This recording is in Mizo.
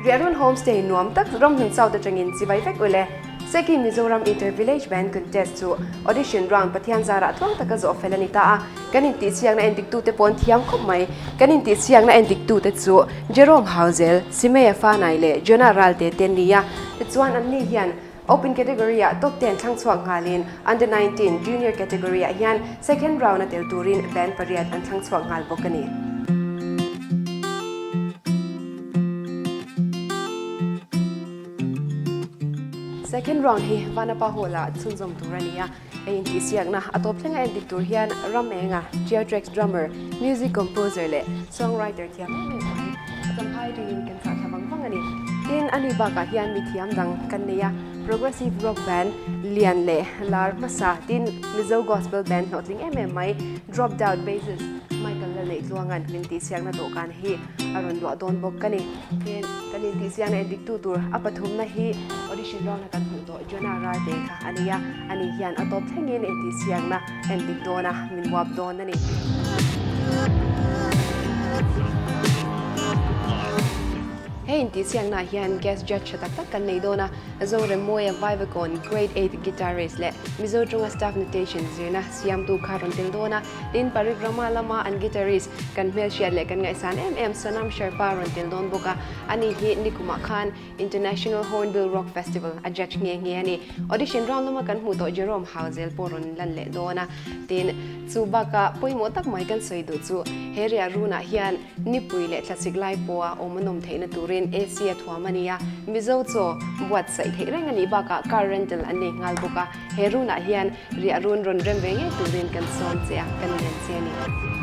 Riahrun Homestay nuam tak ramhmun South atangin chibai vek ule. Seki Mizoram Inter Village Band Contest chu audition round Pathian zarah tluang taka zawh fel a ni ta a, kan intihsiakna endiktute pawh an thiam khawp mai. Kan intihsiakna endiktute chu Jerome Hauzel, Simea Fanai leh Jonah Ralte te an ni a, tichuan anni hian Open category ah top ten thlang chhuak nghalin Under 19 Junior category ah hian second round a tel turin band pariat an thlang chhuak nghal bawk a ni. Second round hi Vanapa Hall ah chhunzawm tur a ni a, hei intihsiakna a tawp thlenga endik tur hian ram enga Geotrex drummer, music composer leh songwriter thiam em em mai Champhai ringin kan chah thla vang vang a ni. Tin, ani bakah hian mi thiam dang kan nei a, progressive rock band lian leh lar hmasa tin Mizo gospel band hlawhtling em em mai Dropped Out bassist Michael Lalneihtluanga'n min tihsiakna dawhkan hi a rawn luah dawn bawk a ni. Tin, kan intihsiakna endiktu tur a pathumna hi audition round a kan hmuh tawh Jonah Ralte kha a ni a, ani hian a tawp thlengin intihsiakna endik dawn a, min uap dawn a ni. He intihsiaknaah hian guest judge tha tak tak kan nei dawn a, Zoremmawia Vaivakawn Grade Eight guitarist leh Mizo Tawnga Staff Notation zirna siamtu kha rawn tel dawn a, tin Parikrama lama an guitarist kan hmelhriat leh kan ngaihsan em em Sonam Sherpa rawn tel dawn bawk a, ani hi nikumah khan International Hornbill Rock Festival a judge nghe nghe a ni. Audition round lama kan hmuh tawh Jerome Hauzel pawh rawn lan leh dawn a. Tin, chu bakah pawimawh tak mai kan sawi duh chu he riah runah hian nipui leh thlasik lai pawha awm a nawm theihna turin AC a thuam a ni a, Mizo chaw buatsaih theih reng a nih bakah car rental an nei nghal bawk a, he runah hian riah run rawn rem ve ngei turin kan sawm che a, kan ngen che a ni.